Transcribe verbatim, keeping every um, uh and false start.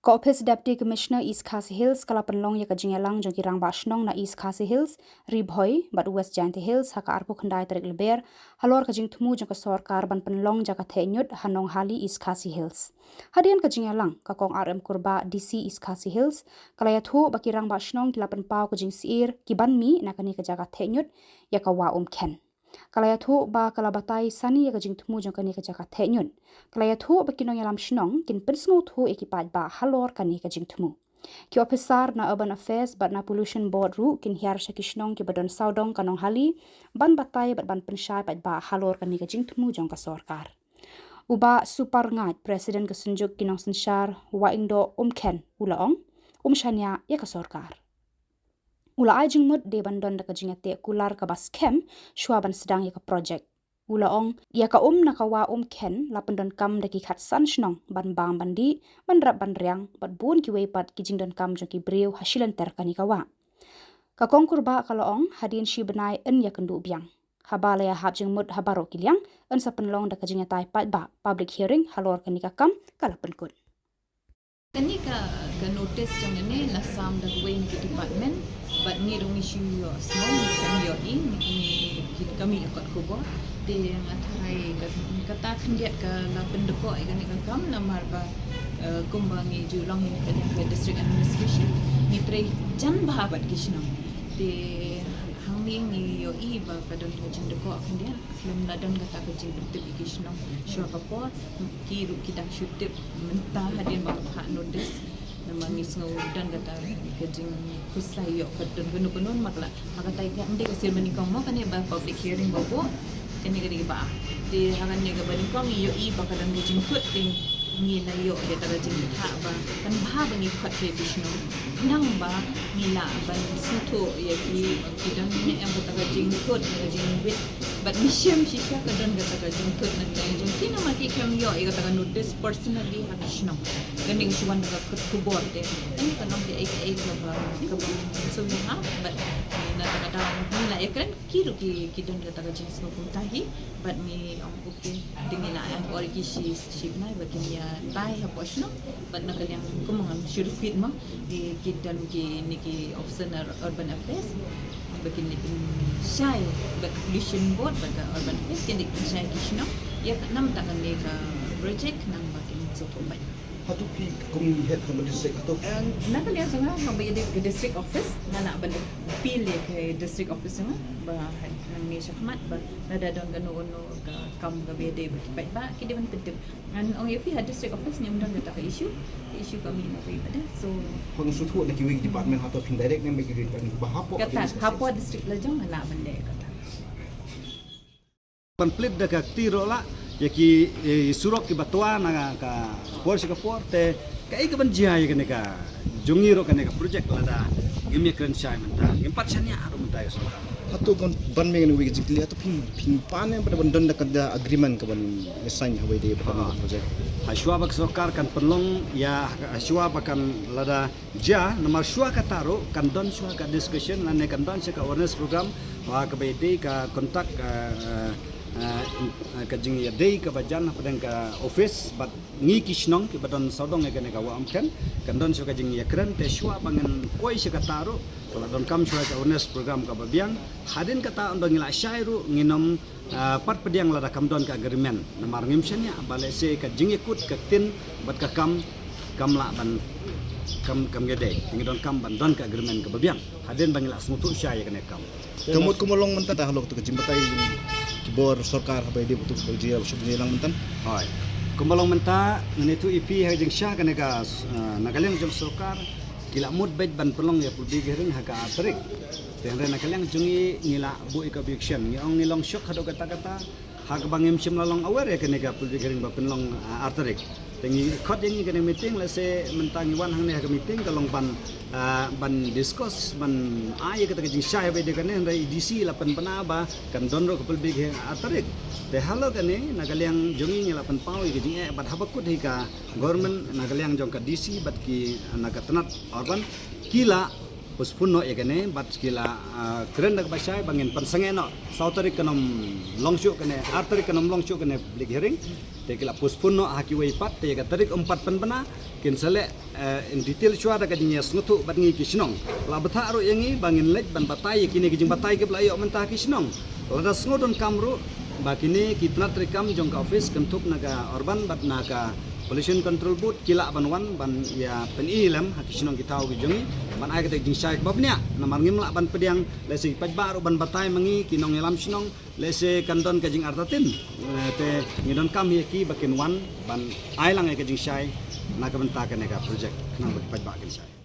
Ka Office Deputy Commissioner East Khasi Hills ka la pynlong ïa ka jingïalang jong ki rangbah shnong na East Khasi Hills, Ri Bhoi bad West Jaintia Hills ha ka arphew khyndai tarik Lber, halor ka jingthmu jong ka sorkar ban pynlong jaka theh ñiut ha Nonghali, East Khasi Hills. Hadien ka jingïalang, ka Kong R M Kurbah, D C East Khasi Hills, ka la ïathuh ba ki rangbah shnong ki la pynpaw ka jingsyier ki ban mih na kane ka jaka theh ñiut ïa ka Wah Umkhen. Ka la ïathuh ba ka la batai sani ïa ka jingthmu jong kane ka jaka theh ñiut. Ka la ïathuh ba ki nongïalam shnong kin pynsngewthuh ïa ki paidbah halor kane ka jingthmu. Ki ophisar na Urban Affairs bad na Pollution Board ruh kin hiar sha ki shnong kiba don sawdong ka Nonghali ban batai bad ban pynshai paidbah halor kane ka jingthmu jong ka sorkar. U Bah Supar Ngait, President ka Synjuk ki Nongsynshar Wah Indo Umkhen, u la ong, um shaniah ïa ka sorkar. U la ai jingmut de ban don da ka jingïateh kular kaba skhem shuwa ban sdang ïa ka projek. U la ong, ïa ka um na ka Wah Umkhen la pyndonkam da ki khatsan shnong ban bam ban dih, ban rep ban riang, bad bun kiwei pat ki jingdonkam jong ki briew ha shilynter kane ka wah. Ka Kong Kurbah ka la ong, hadien shi bnai yn ïakynduh biang. Haba la ïahap jingmut ha baroh ki liang, yn sa pynlong da ka jingïatai paidbah, public hearing halor kane ka kam ka la pynkut. Kane ka, ka notice jong kane la sam da kawei na ki department, bad ngi ruh ngi shu ïohsngew, ngi shu ïohi, ngi, ngi, ki, ka mih ïa kot khubor. Te nga tharai ka, kata khyndiat ka la pyndep ïa kane ka kam namar ba, eh, kumba ngi ju long ïa ka, ka district administration, ngi trei jan bha bad ki shnong. Te hangne ngi ïohi ba ka don ka jingdep khyndiat. Lem la don kata ka jingpyntip ïa ki shnong shuwa ka por, ki ruh ki dang shu tip mynta hadien ba ka phah notice. Namar ngi sngew don kata ka jingkhuslai ïoh ka don kano kano, namar la ha kata ka dei ka sir ba nyngkong mo kane ba public hearing ba buh, kane ka dei ba. Te ha kane kaba nyngkong ngi ïohi ba ka don ka jingkut te ngi la ïoh ïa kata ka jingkut ba kan bha ba ngi khot ïa ki shnong. Nang ba ngi lah ban sngewthuh ïa ki, ki don ne em kata ka jingkut, ka jingwit. Bad ngi shem shisha ka don kata ka jingkut na ka jong ki namar ki khlem ïoh ïa kata ka notice personally ha ki shnong. Kane ngi shu wan da ka kut khubor te. Kane ka long kaei kaei kaba, kaba sngewthuh ha, bad na kata ka daw ngi la ïakren ki ruh ki, ki don kata ka jingsngewthuh kumta hi. Bad ngi ong Te ngi la ai por ïa ki shi, shi bnai ba kin ïatai hapoh shnong, bad na ka liang kum ngam shu repeat mo, ki, ki don kine ki officer na Urban Affairs ba kin ïa pynshai, bad Pollution Board bad ka Urban Affairs kin ïa pynshai ki shnong ïa ka namar kane ka project nang ba kin sngewthuh bha. Hato phi kum head ka district hato? Eh, na ka liang jong nga, haba ïadei ka district office, nga lah ban appeal ïa ka district office jong nga ba ha, hangne shakhmat ba lada don kano kano ka kam kaba ïadei bad ki paidbah, ki dei ban pyntip. Ngan ong ïa phi, ha district office ngim don kata ka issue. Ka issue ka mih na ka ïa ka dei. So, phi sngewthuh na kiwei ki department hato phin direct ne ba ki dei ban ba hapoh, kata hapoh district la jong nga lah ban leh kata. Ban plie da ka kti ruh la ïa ki, eh, surok kiba twa na ka por sha ka por, te kaei kaban jia ïa kane ka jong ngi ruh kane ka project lada ngim ïakren shai mynta, ngim pat shaniah ruh mynta ïa ka sorkar. Hato ban, ban meng ne wei ka jingkylli, hato phin, phin pan ne ba ban don da ka agreement kaban ïa sign ha wei de ba ka project? Ha shuwa ba ka sorkar kan pynlong ïa, ha shuwa ba kan lada jia, namar shuwa kata ruh kan don shuwa ka discussion lane kan don shuwa ka awareness program, wa kaba ïadei ka contact, eh, eh, eh, ka jingïadei kaba jan hapdeng ka office bad ngi ki shnong kiba don sawdong ïa kane ka Wah Umkhen, kan don shuwa ka jingïakren, te shuwa ba ngan poi sha kata ruh ka la donkam shuwa ka awareness program kaba biang. Hadien kata ynda ngi la shai ruh ngin ym, ah, pat pdiang lada kam don ka agreement. Namar ngim shaniah ba lehse ka jingïakut ka ktien bad ka kam kam lah ban, kam, kam ïadei. Te ngi donkam ban don ka agreement kaba biang hadien ba ngi la sngewthuh shai ïa kane ka kam. Ka mut kumba long mynta da halor kata ka jingbatai ki bor sorkar haba ïadei bad kata ka jingïalang mynta? Hooid. Kumba long mynta ngan ïathuh ïa phi ha ka jingshai kane ka, ah, na ka liang jong sorkar ki la mut beit ban pynlong ïa public hearing ha ka ar tarik. Te hynrei na ka liang jong ngi ngi la buh ïa ka objection, ngi ong ngi long shock haduh katta katta ha kaba ngim shym la long aware ïa kane ka public hearing ba pynlong, ah, ar tarik. Te ngi khot ïa ngi kane meeting, lehse mynta ngi wan hangne ha ka meeting ka long ban, ah, ban discuss, ban ai ïa kata ka jingshai ba ïadei kane, hynrei D C la pynbna ba kan don ruh ka public hearing ar tarik. Te halor kane na ka liang jong ngi ngi la pynpaw ïa ka jingeh bad haba kut hi ka government na ka liang jong ka D C bad ki na ka tnat urban ki la postpone noh ïa kane, bad ki la, ah, kren da kaba shai ba ngin pynsangeh noh, saw tarik kan ym long shuh kane, ar tarik kan ym long shuh kane public hearing. Te ki la postpone noh ha kiwei pat, te ïa ka tarik ym pat pynbna, kin sa leh, eh, in detail shuwa da ka jingïasngewthuh bad ngi ki shnong. La bthah ruh ïa ngi ba ngin leit ban batai ïa kine ki jingbatai kiba la ïoh mynta ha ki shnong. Lada sngew donkam ruh ba kine ki tnat treikam jong ka office kynthup na ka urban bad na ka pollution control board ki lah ban wan ban ïa pyni lem ha ki shnong ki thaw ki jong ngi ban ai kata ka jingshai kaba bniah, namar ngim lah ban pdiang, lehse ki paidbah ruh ban batai ma ngi ki nongïalam shnong, lehse kan don ka jingartatien. Eh, te ngi donkam ïa ki ba kin wan ban ai lang ïa ka jingshai na ka bynta kane ka project khnang ba ki paidbah kin shai.